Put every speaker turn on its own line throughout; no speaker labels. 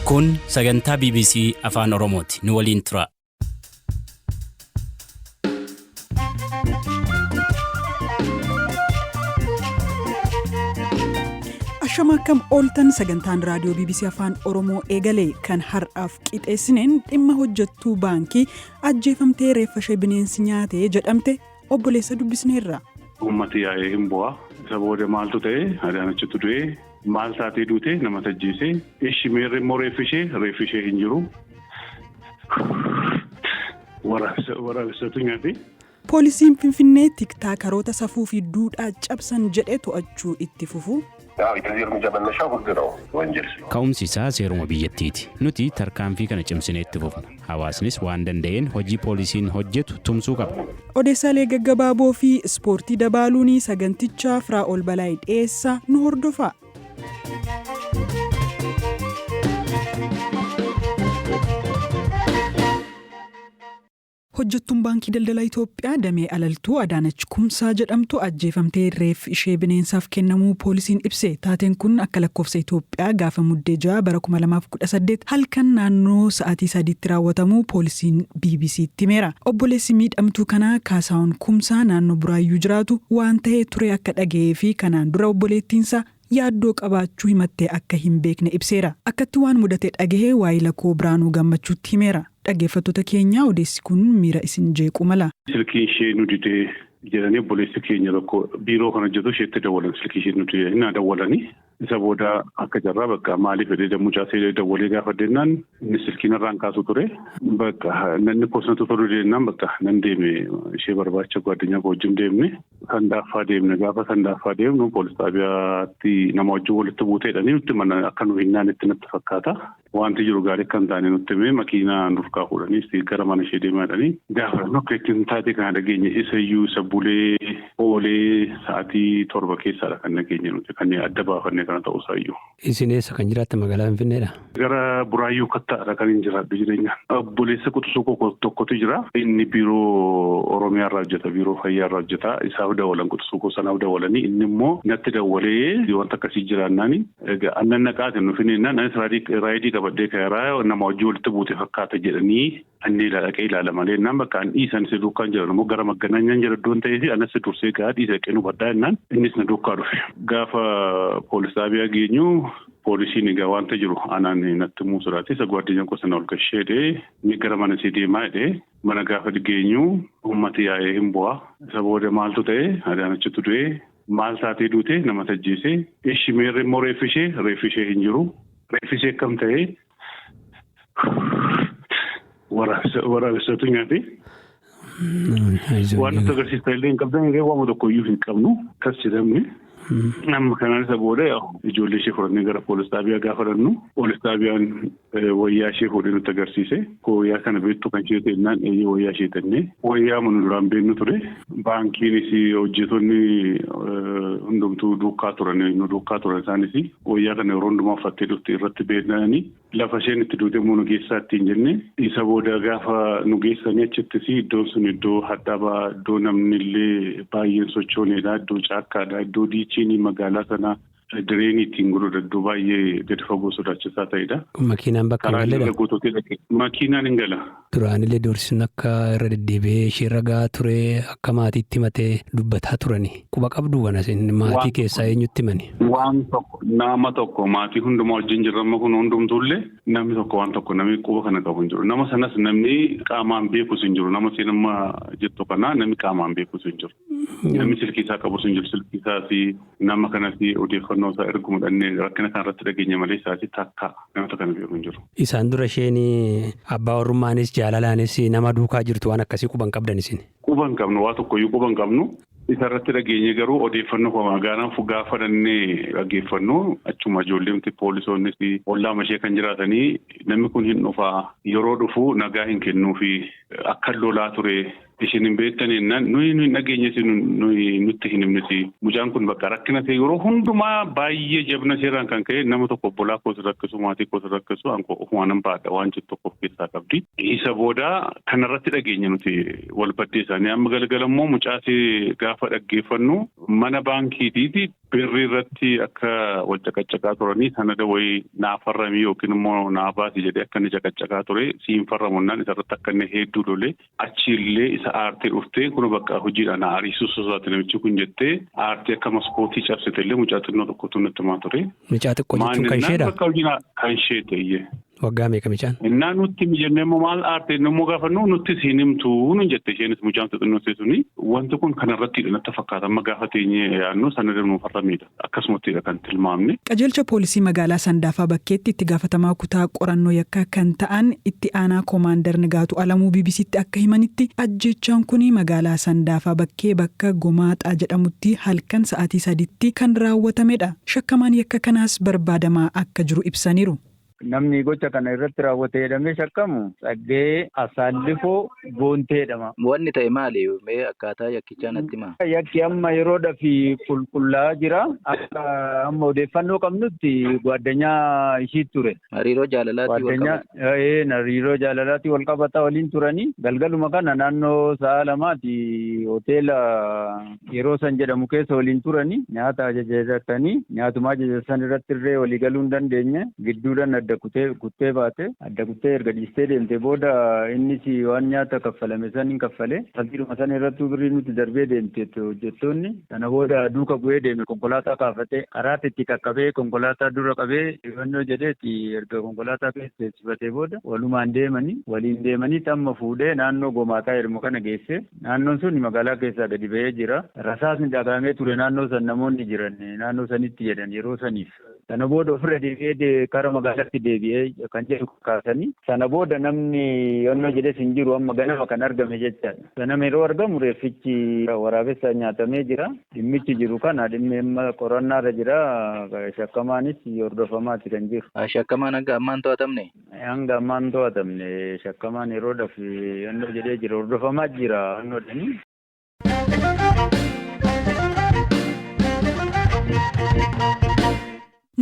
Kun sagantaa BBC Afaan Oromooti. Nu waliin tura.
Ashama akkam ooltan sagantaan raadiyoo BBC Afaan Oromoo eegale kan har'aaf qixeessineen dhimma hojjettuu baankii ajjeefamtee reeffa ishee bineensi nyaate jedhamte obboleessa dubbisneerra.
Uummati yaa'ee hin bu'a. Isa booda maaltu ta'e Adaanachitu du'ee maal taatee duute nama tajjeese. Ishi meerri immoo reeffi ishee reeffi ishee hin jiru. Waraabessatu nyaate.
Poolisiin Finfinnee tiktookaroota safuu fi duudhaa cabsan jedhe to'achuu itti fufu.
የዚህ እርምጃ መነሻው ሕግ ነው፣ ወንጀል ስለሆነ
Ka'umsi isaa seeruma biyyattiiti. Nuti tarkaanfii kana cimsinee itti fufna. Hawaasnis waan danda'een hojii poolisiin hojjetu tumsuu qaba.
Odeessaalee gaggabaaboo fi ispoortii dabaaluun sagantichaa Firaa'ol Balaayii dhiyeessaa nu hordofa. Hojjettuun Baankii Daldala Itoophiyaa damee alaltuu Adaanach Kumsaa jedhamtu ajjeefamtee reeffi ishee bineensaaf kennamuu poolisiin ibse. Taateen kun akka lakkoofsa Itoophiyaa gaafa Muddee 6 bara 2018 halkan naannoo sa'aatii 3tti raawwatamuu poolisiin BBC'tti himeera. Obboleessi miidhamtuu kanaa Kaasaawun Kumsaa naannoo Buraayyuu jiraatu waan ta'ee ture akka dhaga'ee fi kanaan dura obboleettiinsaa yaaddoo qabaachuu himattee akka hin beekne ibseera. Akkatti waan mudate dhagahee waayila koo Biraanuu Gammachuutti himeera. Dhaggeeffattoota keenya odeessi kun miira isin jeequu mala.
Silkiin ishee nu didee jedhanii obboleessi keenya tokko biiroo kan hojjetu isheetti dawwalan silkii ishee nu didee na dawwalanii isa booda akka jarraa bakka maaliif jedhee mucaasee dawwalee gaafa deemnaan inni silkiin irraan kaasu ture bakka namni kosnatu tolu deemnaan bakka nan deeme ishee barbaacha gwaddinyaa koo wajjin deemne sandaaffaa deemne gaafa sandaaffaa deemnu poolis xaabiyaatti nama wajjin walitti buuteedhanii nutti mana akka nu hinnaan itti natti fakkaata. Wanti jiru gaarii akka hin taane nutti himee makiinaa nurkaa fuudhanii gara mana ishee deemaadhanii gaafa akka ittiin taate kana dhageenye isa iyyuu isa bulee oolee sa'aatii 7 keessaadha kan dhageenye nuti kan adda baafanne kana ta'uusaa iyyuu.
Isin eessa kan jiraattan magaalaa Finfinneedha?
Gara Buraayyuu Kattaadha kan hin jiraadhu jireenya. Obboleessa quxisuu tokkotu jira. Inni biiroo Oromiyaa irraa hojjeta, biiroo fayyaa irraa hojjeta. Isaaf dawwalan quxisuu koo sanaaf dawwalanii inni immoo natti dawwalee wanta akkasii jiraannaani. Egaa annan naqaatiin nuuf hin jennaan anis raayidii qabadhee karaa nama wajjin walitti buute fakkaata jedhanii annee dhaqee ilaala malee jennaan bakka an dhiisan si duukaan jiran immoo gara maggananyaan jira iddoon ta'ee fi anas dursee gaa dhiisa dhaqee nu badhaa jennaan innis na duukaa dhufe. Gaafa poolis xaabiyaa geenyu poolisiin egaa wanta jiru anaan natti himuu sodaate isa gwaddinyaa gosa na ol gashee jedhee inni gara mana isii deemaa jedhee mana gaafa geenyu uummati yaa'ee hin bu'a. Isa booda maaltu ta'e Adaanachitu du'ee maal taatee duute nama tajjeese ishi meerri immoo reeffi ishee reeffi ishee hin jiru. Reeffi ishee akkam ta'e waraabessatu nyaate. Waan nutti agarsiistan illee hin qabdan illee waama tokko iyyuu hin qabnu kas jedhamne. Amma kanaan isa booda ijoollee ishee fudhannee gara poolis xaabiyaa gaafa dhannu poolis xaabiyaan wayyaa ishee fuudhee nutti agarsiise. Wayyaa kana beektu kan ishee ta'ennaan eeyyee wayyaa ishee ta'ennee wayyaa mana duraan beeknu ture. Baankiinis hojjettoonni hundumtuu duukaa turan nu duukaa turan isaanis wayyaa kana yeroo hundumaa uffattee dhufte irratti beeknanii lafa isheen itti duute immoo nu geessaa ittiin jenne isa booda gaafa nu geessanii achittis iddoon sun iddoo hadhaabaa iddoo namni illee baay'een sochooneedha iddoo caakkaadha iddoo diichiin magaalaa sanaa direenii ittiin godhudha iddoo baay'ee gadi fagoo sodaachisaa ta'edha.
Makiinaan bakka hin galledha.
Makiinaan hin gala.
Duraanillee doorsisni akka irra deddeebi'ee isheerra gahaa ture akka maatiitti himatee dubbataa turani. Quba qabduu kana maatii keessaa eenyutti himani?
Waan tokko nama tokko maatii hundumaa wajjin jirra amma kun hundumtuullee namni tokko waan tokko namni quba kana qabu hin jiru. Nama sanas namni qaamaan beekus hin jiru. Nama isheen amma jettu kana namni qaamaan beekus hin jiru. Namni silkii isaa qabus hin jiru. Silkii isaas nama kanas odeeffannoo isaa erguma dhannee rakkina kanarratti dhageenya malee isaati takka namoota kana beeku hin jiru.
Isaan dura isheen abbaa warrummaanis jaalalaanis nama duukaa jirtu waan akkasii quban qabdan isin.
Quban qabnu waa tokkoyyuu quban qabnu. Isarratti dhageenye garuu odeeffannoo magaalaan gaafa dhannee dhaggeeffannu achuma ijoolleen poolisoonnis ollaama ishee kan jiraatanii namni kun hin dhufaa yeroo dhufu nagaa hin kennuufi akka lolaa ture Isin hin beektan jennaan nuyi nuyi dhageenye nuyi nutti hin himniti. Mucaan kun bakka rakkina ta'e yeroo hundumaa baay'ee jabina seeraan kan ka'e nama tokko obbolaa koos rakkisu maatii koos rakkisu ofumaan nan baadha waan jettu tokko of keessaa qabdi. Isa booda kanarratti dhageenya nuti wal baddee isaanii amma galgala immoo mucaasee gaafa dhaggeeffannu mana baankiitiiti. Birrii irratti akka wal caqacaqaa turanii sanada wayii naa farramii yookiin immoo naa baasi jedhee akka inni caqacaqaa ture siin farramunnaan isarratti akka inni hedduu lolee achiillee isa aartee dhuftee kun bakka hojiidha na ariisuu sosochaate namichi kun jettee aartee akka maskootii cabsite illee mucaa xinnoo tokkotu nutti himaa ture.
Mucaa xiqqoo jechuun kan isheedha?
Bakka hojii kan ishee ta'e.
Waggaa meeqa mucaan?
Innaa nutti jennee immoo maal aartee immoo gaafannu nutti siin himtuu nuun jette isheenis mucaan xixinnoo suni wanti kun kanarratti natti fakkaata amma gaafa teenyee yaadnu sanada nuuf farramiidha akkasumattidha kan tilmaamne.
Qajeelcha poolisii magaalaa Sandaafaa Bakkeetti itti gaafatamaa kutaa qorannoo yakkaa kan ta'an itti aanaa koomaandar Nigaatu Alamuu BBCtti akka himanitti ajjeechaan kun magaalaa Sandaafaa Bakkee bakka Gomaaxaa jedhamutti halkan sa'aatii 3tti kan raawwatamedha. Shakkamaan yakka kanaas barbaadamaa akka jiru ibsaniiru.
Namni gocha kana irratti raawwate jedhamee shakkamu Tsaggee Asaallifoo Goontee jedhama.
Wanni ta'e maali? Mee akkaataa yakkichaa natti himaa.
Yakki amma yeroodhaaf qulqullaa'aa jira. Akka amma odeeffannoo qabnutti gwaaddanyaa ishii ture.
Hariiroo jaalalaatii wal qabata.
Hariiroo jaalalaatii wal qabata waliin turanii galgaluma kana naannoo sa'a 2 hoteela yeroo san jedhamu keessa waliin turanii nyaata ajajatanii nyaatuma ajajatan irratti illee walii galuu hin dandeenye gidduudhaan adda kuttee baate adda kuttee erga dhiistee deemte booda innis waan nyaata kaffalame san hin kaffale salphiidhuma san irrattuu birrii nuti darbee deemte hojjettoonni sana booda duuka bu'ee deeme konkolaataa kaafate karaatti itti qaqqabee konkolaataa dura qabee dhibannoo jedheeti erga konkolaataa keessa teessifatee booda walumaan deemanii waliin deemanii amma fuudhee naannoo Gomaataa jedhamu kana geesse naannoon sun magaalaa keessaa gadi ba'ee jira rasaasni dhagahamee ture naannoo san namoonni jiran naannoo sanitti jedhan yeroo saniif sana booda ofirra deebi'ee kara magaalaatti deebi'ee kan jedhu kaasanii sana booda namni yonnoo jedhes hin jiru amma ganama kan argame jechaadha. Ganama yeroo argamu reeffichi waraabessaa nyaatamee jira. Dhimmichi jiru kana dhimmi amma qorannaarra jira. Shakkamaanis hordofamaati kan jiru.
Shakkamaan hanga ammaan to'atamne?
Hanga ammaan to'atamne shakkamaan yeroodhaaf yonnoo jedhee jira hordofamaa jira yonnoodhani.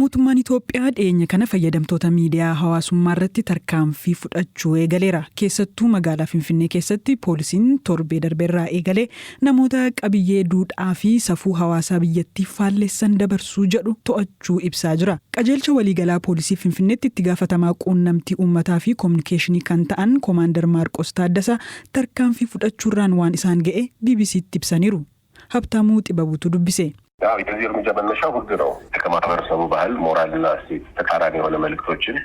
Mootummaan Itoophiyaa dhiyeenya kana fayyadamtoota miidiyaa hawaasummaa irratti tarkaanfii fudhachuu eegaleera. Keessattuu magaalaa Finfinnee keessatti poolisiin torbee darbeerraa eegalee namoota qabiyyee duudhaa fi safuu hawaasaa biyyattii faallessan dabarsuu jedhu to'achuu ibsaa jira. Qajeelcha waliigalaa poolisii Finfinneetti itti gaafatamaa quunnamtii uummataa fi koominikeeshinii kan ta'an Koomaandar Maarqos Taaddasaa tarkaanfii fudhachuurraan waan isaan ga'e BBCtti ibsaniiru. Habtaamuu Xibabuutu dubbise.
የዚህ እርምጃ መነሻው ሕግ ነው። ከማህበረሰቡ ባህል፣ ሞራልና እሴት ተቃራኒ የሆነ መልእክቶችን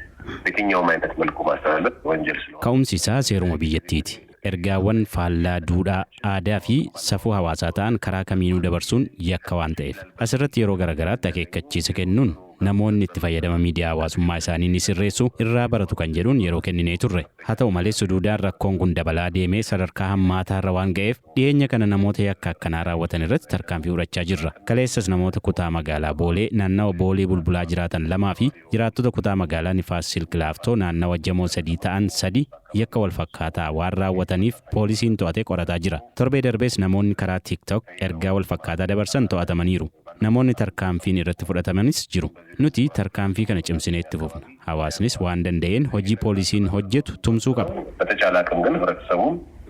በየትኛውም አይነት መልኩ ማስተላለፍ ወንጀል ስለሆነ
Ka'umsi isaa seeruma biyyattiiti. Ergaawwan faallaa duudhaa, aadaa fi safuu hawaasaa ta'an karaa kamiinuu dabarsuun yakka waan ta'eef. Asirratti yeroo garaagaraatti akeekkachiisa kennuun namoonni itti fayyadama miidiyaa hawaasummaa isaanii ni sirreessu irraa baratu kan jedhuun yeroo kenninee turre. Haa ta'u malee suduudaan rakkoon kun dabalaa deemee sadarkaa hammaataarra waan ga'eef dhiyeenya kana namoota yakka akkanaa raawwatan irratti tarkaanfii fudhachaa jirra. Kaleessas namoota kutaa magaalaa Boolee naannawa Boolee Bulbulaa jiraatan 2 fi jiraattota kutaa magaalaa Nifaas Silk Laaftoo naannawa Jamoo 3 ta'an 3 yakka wal fakkaataa waan raawwataniif poolisiin to'atee qorataa jira. Torbee darbees namoonni karaa TikTok ergaa wal fakkaataa dabarsan to'atamaniiru. Namoonni tarkaanfiin irratti fudhatamanis jiru. Nuti tarkaanfii kana cimsinee itti fufna. Hawaasnis waan danda'een hojii poolisiin hojjetu tumsuu qaba.
በተቻለ አቅም ግን ህብረተሰቡ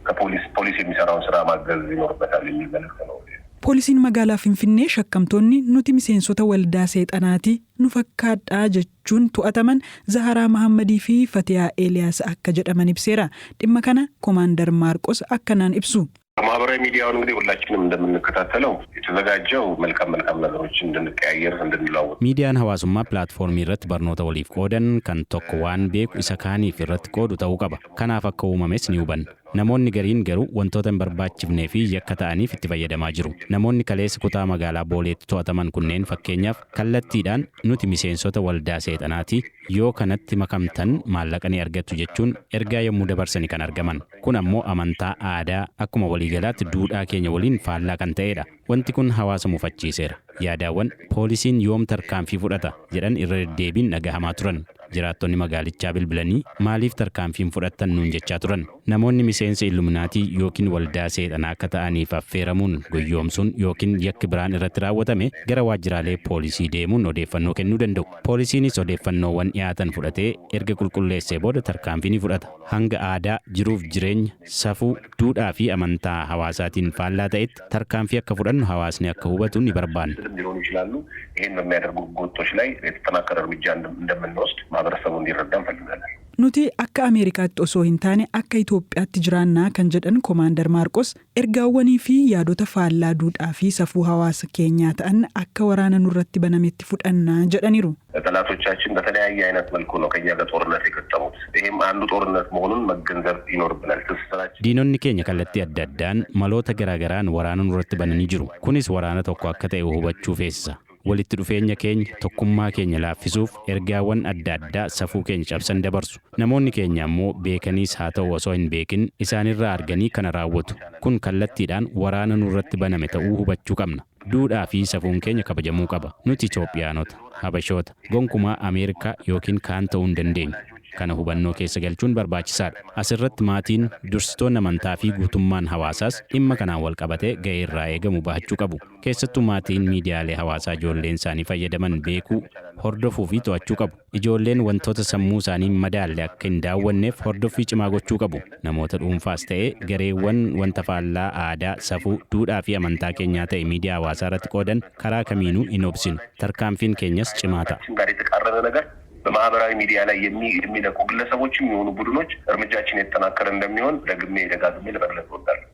ከፖሊስ ፖሊስ የሚሰራውን ስራ ማገዝ ይኖርበታል የሚል መልዕክት ነው።
Poolisiin magaalaa Finfinnee shakkamtoonni nuti miseensota waldaa seexanaati nu fakkaadhaa jechuun to'ataman Zaharaa Mahammadii fi Fatiyaa Eeliyaas akka jedhaman ibseera. Dhimma kana Koomaandar Maarqos akkanaan ibsu.
ማህበራዊ ሚዲያውን እንግዲህ ሁላችንም እንደምንከታተለው የተዘጋጀው መልካም መልካም ነገሮችን እንድንቀያየር እንድንለዋወጥ
Miidiyaan hawaasummaa pilaatfoormii irratti barnoota waliif qoodan kan tokko waan beeku isa kaaniif irratti qoodu ta'uu qaba. Kanaaf akka uumames ni hubanna. Namoonni gariin garuu wantoota hin barbaachifnee fi yakka ta'aniif itti fayyadamaa jiru. Namoonni kaleessa kutaa magaalaa Booleetti to'ataman kunneen fakkeenyaaf kallattiidhaan nuti miseensota waldaa seexanaati yoo kanatti makamtan maallaqa ni argattu jechuun ergaa yommuu dabarsani kan argaman. Kun ammoo amantaa aadaa akkuma waliigalaatti duudhaa keenya waliin faallaa kan ta'edha. Wanti kun hawaasa mufachiiseera. Yaadaawwan poolisiin yoom tarkaanfii fudhata jedhan irra deddeebiin dhagahamaa turan. Jiraattonni magaalichaa bilbilanii maaliif tarkaanfiin fudhattan nuun jechaa turan. Namoonni miseensa Illuminaatii yookiin waldaa seexanaa akka ta'aniif affeeramuun goyyoomsuun yookiin yakki biraan irratti raawwatame gara waajjiraalee poolisii deemuun odeeffannoo kennuu danda'u. Poolisiinis odeeffannoowwan dhiyaatan fudhatee erga qulqulleessee booda tarkaanfii ni fudhata. Hanga aadaa, jiruuf jireenya, safuu, duudhaa fi amantaa hawaasaatiin faallaa ta'etti tarkaanfii akka fudhannu hawaasni akka hubatu ni barbaanna.
ሊሆኑ ይችላሉ። ይህን በሚያደርጉ ህገወጦች ላይ የተጠናከረ እርምጃ እንደምንወስድ ማህበረሰቡ እንዲረዳ እንፈልጋለን።
Nuti akka Ameerikaatti osoo hin taane akka Itoophiyaatti jiraannaa kan jedhan Koomaandar Maarqos, ergaawwanii fi yaadota faallaa duudhaa fi safuu hawaasa keenyaa ta'an akka waraana nurratti banametti fudhannaa jedhaniiru.
ጠላቶቻችን በተለያየ አይነት መልኩ ነው ከኛ ጋር ጦርነት የገጠሙት። ይህም አንዱ ጦርነት መሆኑን መገንዘብ ይኖርብናል። ትስስራችን
Diinonni keenya kallattii adda addaan maloota garaagaraan waraana nurratti bananii jiru. Kunis waraana tokko akka ta'e hubachuu feesisa. Walitti dhufeenya keenya, tokkummaa keenya laaffisuuf ergaawwan adda addaa safuu keenya cabsan dabarsu. Namoonni keenya ammoo beekaniis haa ta'u osoo hin beekin isaanirraa arganii kana raawwatu. Kun kallattiidhaan waraana nurratti baname ta'uu hubachuu qabna. Duudhaa fi safuun keenya kabajamuu qaba. Nuti Itoophiyaanota, Habashoota, gonkumaa Ameerikaa yookiin kaan ta'uu hin dandeenyu. Kana hubannoo keessa galchuun barbaachisaadha. Asirratti maatiin, dursitoonni amantaa fi guutummaan hawaasaas dhimma kanaan wal qabatee ga'ee irraa eegamu bahachuu qabu. Keessattuu maatiin miidiyaalee hawaasaa ijoolleen isaanii fayyadaman beekuu, hordofuu fi to'achuu qabu. Ijoolleen wantoota sammuu isaanii madaalle akka hin daawwanneef hordoffii cimaa gochuu qabu. Namoota dhuunfaas ta'ee gareewwan wanta faallaa aadaa, safuu, duudhaa fi amantaa keenyaa ta'e miidiyaa hawaasaa irratti qoodan karaa kamiinuu hin obsinu. Tarkaanfiin keenyas cimaa ta'a.
ጋር የተቃረነ ነገር በማህበራዊ ሚዲያ ላይ የሚለቁ ግለሰቦችም የሆኑ ቡድኖች እርምጃችን የተጠናከረ እንደሚሆን ደግሜ ደጋግሜ ለመግለጽ እወዳለሁ።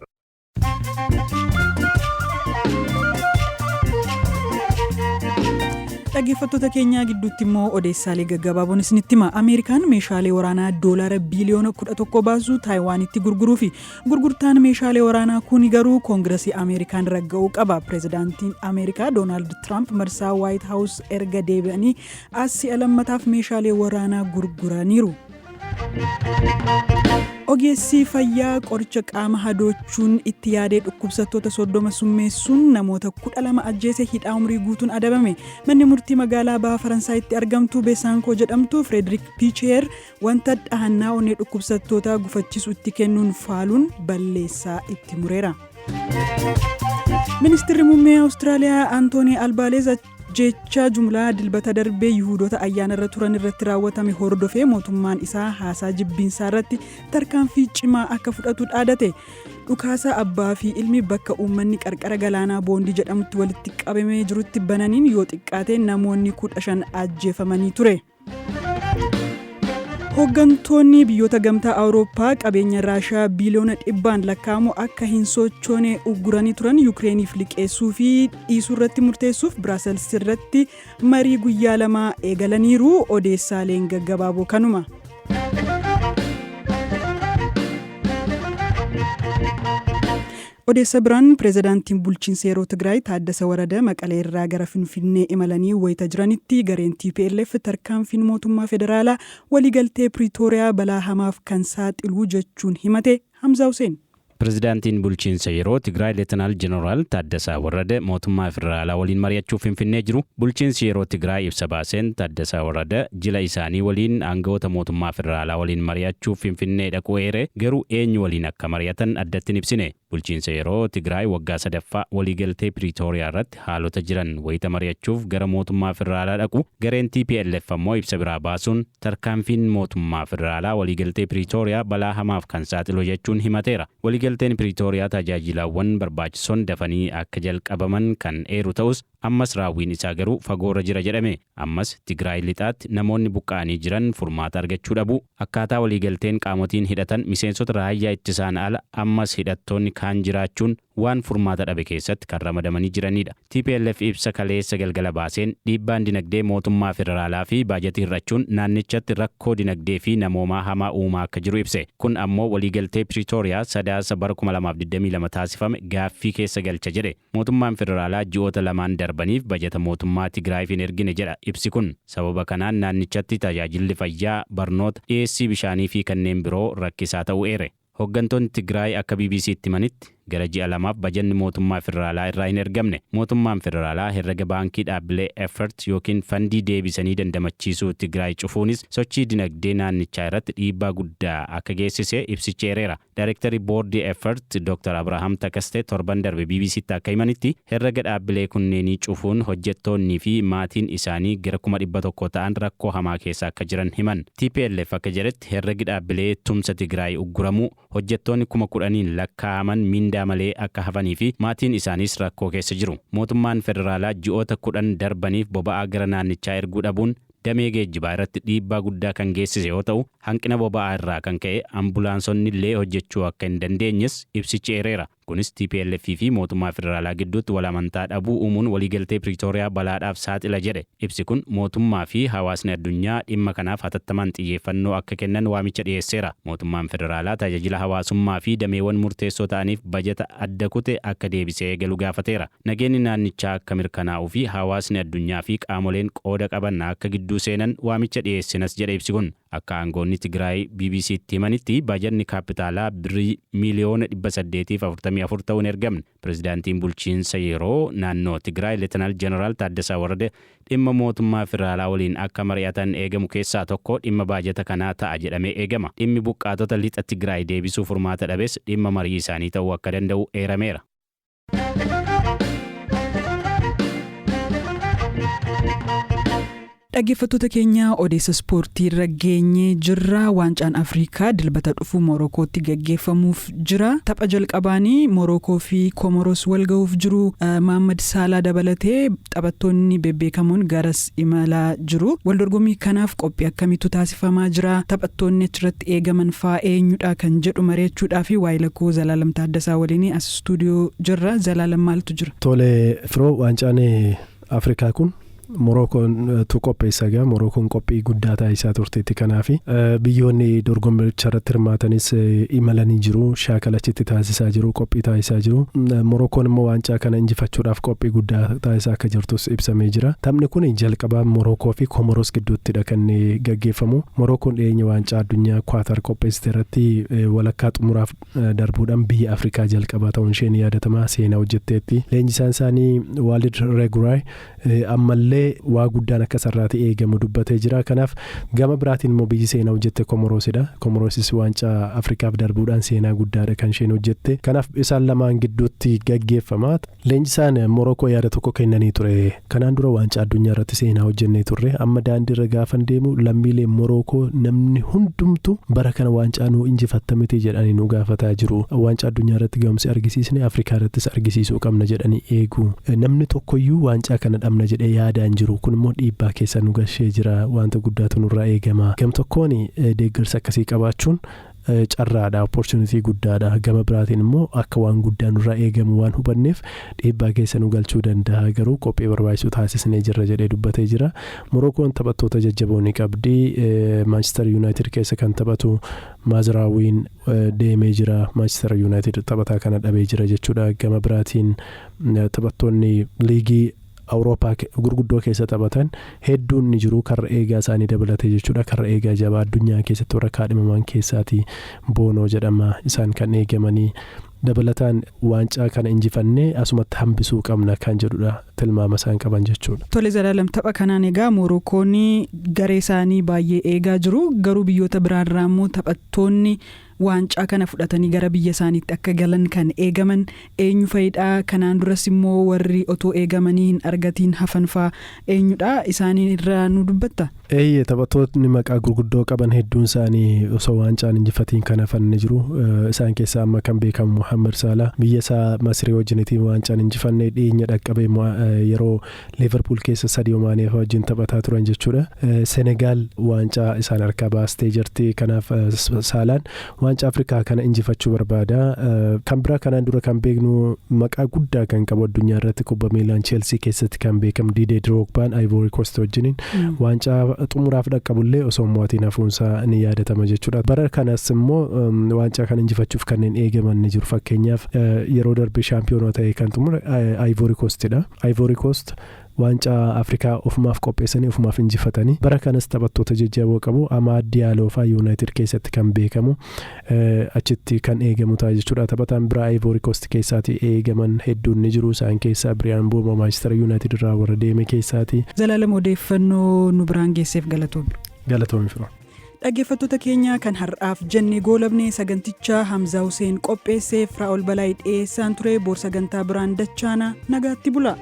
Dhaggeeffattoota keenyaa, gidduutti immoo odeessaalee gaggabaaboon isinitti hima. Ameerikaan meeshaalee waraanaa doolaara biiliyoona 11 baasu Taayiwaanitti gurguruu fi gurgurtaan meeshaalee waraanaa kun garuu Koongirasii Ameerikaan ragga'uu qaba. Pireezidaantiin Ameerikaa Doonaald Tiraamp marsaa Waayit Haawus erga deebi'anii as si'a lammataaf meeshaalee waraanaa gurguraniiru. Ogeessi fayyaa qoricha qaama hadoochuun itti yaadee dhukkubsattoota 30 summeessuun namoota 12 ajjeese hidhaa umrii guutuun adabame. Manni murtii magaalaa baha Faransaayitti argamtu Beesaankoo jedhamtu Firederik Piicheer wanta dhahannaa onnee dhukkubsattoota gufachiisu itti kennuun faaluun balleessaa itti mureera. Ministeerri muummee Awustiraaliyaa Antoonii Albaaleez jecha jumlaa Dilbata darbee Yihudoota ayyaana irra turan irratti raawwatame hordofee mootummaan isaa haasaa jibbiinsaa irratti tarkaanfii cimaa akka fudhatu dhaadate. Dhukaasa abbaa fi ilmi bakka uummanni qarqara galaanaa Boondii jedhamutti walitti qabamee jirutti bananiin yoo xiqqaate namoonni 15 ajjeefamanii ture. Hooggantoonni biyyoota Gamtaa Awurooppaa qabeenya Raashaa biiliyoona dhibbaan lakkaa'amu akka hin sochoone ugguranii turan Yukireeniif liqeessuu fi dhiisuu irratti murteessuuf Biraasels irratti marii guyyaa 2 eegalaniiru. Odeessaaleen gaggabaaboo kanuma. Odeessa biraan, pireezidaantiin bulchiinsa yeroo Tigraay Taaddasa Warada Maqalee irraa gara Finfinnee imalanii wayita jiranitti gareen TPLF tarkaanfiin mootummaa federaalaa waliigaltee Piriitooriyaa balaa hamaaf kan saaxilu jechuun himate. Hamzaa Hussein.
Pireezidaantiin bulchiinsa yeroo Tigraay Leetanaal Jeneraal Taaddasaa Warrada mootummaa federaalaa waliin mari'achuuf Finfinnee jiru. Bulchiinsi yeroo Tigraay ibsa baaseen Taaddasaa Warrada jila isaanii waliin aangawoota mootummaa federaalaa waliin mari'achuuf Finfinnee dhaquu eere, garuu eenyu waliin akka mari'atan addatti hin ibsine. Bulchiinsa yeroo Tigraay waggaa sadaffaa waliigaltee Piriitooriyaa irratti haalota jiran wayita mari'achuuf gara mootummaa federaalaa dhaqu, gareen TPLF ammoo ibsa biraa baasuun tarkaanfiin mootummaa federaalaa waliigaltee Piriitooriyaa balaa hamaaf kan saaxilu jechuun himateera. Waliigalteen Piriitooriyaa tajaajilawwan barbaachisoon dafanii akka jalqabaman kan eeru ta'us, ammas raawwiin isaa garuu fagoorra jira jedhame. Ammas Tigraay lixaatti namoonni buqqa'anii jiran furmaata argachuu dhabu. Akkaataa waliigalteen qaamotiin hidhatan miseensota raayyaa ittisaan ala ammas hidhattoonni kaan jiraachuun waan furmaata dhabe keessatti kan ramadamanii jiranidha. TPLF ibsa kaleessa galgala baaseen dhiibbaan dinagdee mootummaa federaalaa fi baajatii hir'achuun naannichatti rakkoo dinagdee fi namoomaa hamaa uumaa akka jiru ibse. Kun ammoo waliigaltee Piriitooriyaa Sadaasa bara 2022 taasifame gaaffii keessa galcha jedhe. Mootummaan federaalaa ji'oota 2n darbaniif bajata mootummaa Tigraayiif hin ergine jedha ibsi kun. Sababa kanaan naannichatti tajaajilli fayyaa, barnoota, dhiyeessii bishaanii fi kanneen biroo rakkisaa ta'uu eere. Hooggantoonni Tigraay akka BBCtti himanitti Gara ji'a 2f bajanni mootummaa federaalaa irraa hin ergamne. Mootummaan federaalaa herrega baankii dhaabbilee Effort yookiin fandii deebisanii dandamachiisuu Tigraay cufuunis sochii dinagdee naannichaa irratti dhiibbaa guddaa akka geessise ibsichi eereera. Daayirektarri boordii Effort Dr. Abrahaam Takaste torban darbe BBCtti akka himanitti, herrega dhaabbilee kunneenii cufuun hojjettoonnii fi maatiin isaanii gara 100,000 ta'an rakkoo hamaa keessa akka jiran himan. TPLF akka jedhetti, herregi dhaabbilee tumsa Tigraay ugguramuu hojjettoonni 10,000n lakkaa'aman mindaa malee akka hafanii fi maatiin isaaniis rakkoo keessa jiru. Mootummaan federaalaa ji'oota 10 darbaniif boba'aa gara naannichaa erguu dhabuun damee geejjibaa irratti dhiibbaa guddaa kan geessise yoo ta'u, hanqina boba'aa irraa kan ka'e ambulaansonni illee hojjechuu akka hin dandeenyes ibsichi eereera. Kunis TPLF fi mootummaa federaalaa gidduutti wal amantaa dhabuu uumuun waliigaltee Piriitooriyaa balaadhaaf saaxila jedhe. Ibsi kun mootummaa fi hawaasni addunyaa dhimma kanaaf hatattamaan xiyyeeffannoo akka kennan waamicha dhiyeesseera. Mootummaan federaalaa tajaajila hawaasummaa fi dameewwan murteessoo ta'aniif bajata adda kute akka deebisee eegalu gaafateera. Nageenyi naannichaa akka mirkanaa'uu fi hawaasni addunyaa fi qaamoleen qooda qaban akka gidduu seenan waamicha dhiyeessinas jedhe ibsi kun. Akka aangoonni Tigraay BBCtti himanitti, bajanni kaapitaalaa birrii miiliyoona 844 ta'uun ergamne. Pirezidaantiin bulchiinsa yeroo naannoo Tigraay Leetanaal Jeneraal Taaddasaa Warrade dhimma mootummaa federaalaa waliin akka mari'atan eegamu keessaa tokko dhimma baajata kanaa ta'a jedhamee eegama. Dhimmi buqqaatota lixa Tigraay deebisuu furmaata dhabes dhimma marii isaanii ta'uu akka danda'u eerameera.
Dhaggeeffattoota keenya, odeessa ispoortii irra geenyee jirra. Waancaan Afrikaa Dilbata dhufu Moorokootti gaggeeffamuuf jira. Tapha jalqabaanii Moorokoo fi Komoros wal ga'uuf jiru. Maammad Saalaa dabalatee taphattoonni bebbeekamoon garas imalaa jiru. Wal dorgommii kanaaf qophii akkamiitu taasifamaa jira? Taphattoonni achirratti eegaman faa eenyudha kan jedhu mari'achuudhaa fi waayilakoo Zalaalam Taaddasaa waliin as istuudiyoo jirra. Zalaalam, maaltu jira?
Tole firoo, waancaan Afrikaa kun Morookoon tu qopheessa egaa. Morookoon qophii guddaa taasisaa turteetti. Kanaaf biyyoonni dorgommicha irratti hirmaatanis imalanii jiru, shaakala achitti taasisaa jiru, qophii taasisaa jiru. Morookoon immoo waancaa kana injifachuudhaaf qophii guddaa taasisaa akka jirtus ibsamee jira. Taphni kun jalqabaa Morookoo fi Komoros gidduuttidha kan gaggeeffamu. Morookoon dhiyeenya waancaa addunyaa Kwaatar qopheessite irratti walakkaa xumuraaf darbuudhaan biyya Afrikaa jalqabaa ta'uun isheen yaadatama, seenaa hojjetteetti. Leenjisaan isaanii Waalid Reeguraay ammallee waa guddaan akka sararaatti eegamu dubbatee jira. Kanaaf gama biraatiin immoo biyyi seenaa hojjette Komoroosidha. Komoroosis waancaa Afrikaaf darbuudhaan seenaa guddaadha kan isheen hojjette. Kanaaf isaan lamaan gidduutti gaggeeffama. Leenjisaan Morokoo yaada tokko kennanii ture. Kanaan dura waancaa addunyaa irratti seenaa hojjennee turre. Amma daandiirra gaafan deemu lammiileen Morokoo namni hundumtu bara kana waancaa nuu injifatta miti jedhanii nu gaafataa jiru. Waancaa addunyaa irratti ga'umsi argisiisne Afrikaa irrattis argisiisuu qabna jedhanii eegu. Namni tokkoyyuu waancaa kana dhabna jedhee yaadaan jiru. Kun immoo dhiibbaa keessa nu gashee jira, wanta guddaatu nurraa eegama. Gam tokkoon deeggarsa akkasii qabaachuun carraadha, opportunity guddaadha. Gama biraatiin immoo akka waan guddaa nurraa eegamu waan hubanneef dhiibbaa keessa nu galchuu danda'a, garuu qophii barbaachisu taasisnee jirra jedhee dubbatee jira. Morookoon taphattoota jajjaboo ni qabdi. Manchester United keessa kan taphatu Maaziraawiin deemee jira. Manchester United taphataa kana dhabee jira jechuudha. Gama biraatiin taphattoonni liigii Awurooppaa gurguddoo keessa taphatan hedduun ni jiru, karra eegaa isaanii dabalatee jechuudha. Karra eegaa jabaa addunyaa keessatti warra kaadhimaman keessaati Boonoo jedhama, isaan kan eegamanii. Dabalataan waancaa kana injifannee asumatti hambisuu qabna kan jedhudha tilmaama isaan qaban jechuudha.
Tole Zalaalam, tapha kanaan egaa Moorookoon garee isaanii baay'ee eegaa jiru. Garuu biyyoota biraarraa immoo taphattoonni waancaa kana fudhatanii gara biyya isaaniitti akka galan kan eegaman eenyu fa'idha? Kanaan duras immoo warri otoo eegamanii hin argatiin hafan fa'aa eenyudha? Isaanii irraa nu dubbatta?
Eeyyee, taphattoonni maqaa gurguddoo qaban hedduun isaanii osoo waancaan injifatiin kan hafan ni jiru. Isaan keessaa amma kan beekamu Muhammad Salah biyya isaa Masrii wajjinitiin waancaan injifannee, dhiyeenya dhaqqabee yeroo Liverpool keessa Sadio Maanee wajjin taphataa turan jechuudha. Senegaal waancaa isaan harkaa baastee jirti. Kanaaf Saalaan waancaa Afrikaa kana injifachuu barbaada. Kan biraa kanaan dura kan beeknu, maqaa guddaa kan qabu addunyaa irratti kubba miilaan Chelsea keessatti kan beekamu Didier Drogbaan Ivory Coast wajjiniin waancaa xumuraaf dhaqqabullee osoo mo'atiin hafuunsaa ni yaadatama jechuudha. Bara kanas immoo waancaa kana injifachuuf kanneen eegaman ni jiru. Fakkeenyaaf yeroo darbe shaampiyoonaa ta'e kan xumure Ivory Coastidha. Ivory Coast Waancaa Afrikaa ofumaaf qopheessanii ofumaaf injifatanii, bara kanas taphattoota jajjaboo qabu. Amaad Diyaaloo fa'aa Yuunaayitid keessatti kan beekamu achitti kan eegamu ta'a jechuudha. Taphataan biraa Ivory Coast keessaati eegaman hedduun ni jiru. Isaan keessaa Biriyaan Mbuumoo Maanchister Yuunaayitid irraa warra deeme keessaati.
Zalaalam, odeeffannoo nu biraan geesseef galatoomi.
Galatoomi firoo.
Dhaggeeffattoota keenya, kan har'aaf jennee goolabne. Saganticha Hamzaa Huseen qopheessee, Firaa'ol Balaayii dhiyeessaan ture. Boor sagantaa biraan dachaana, nagaatti bula.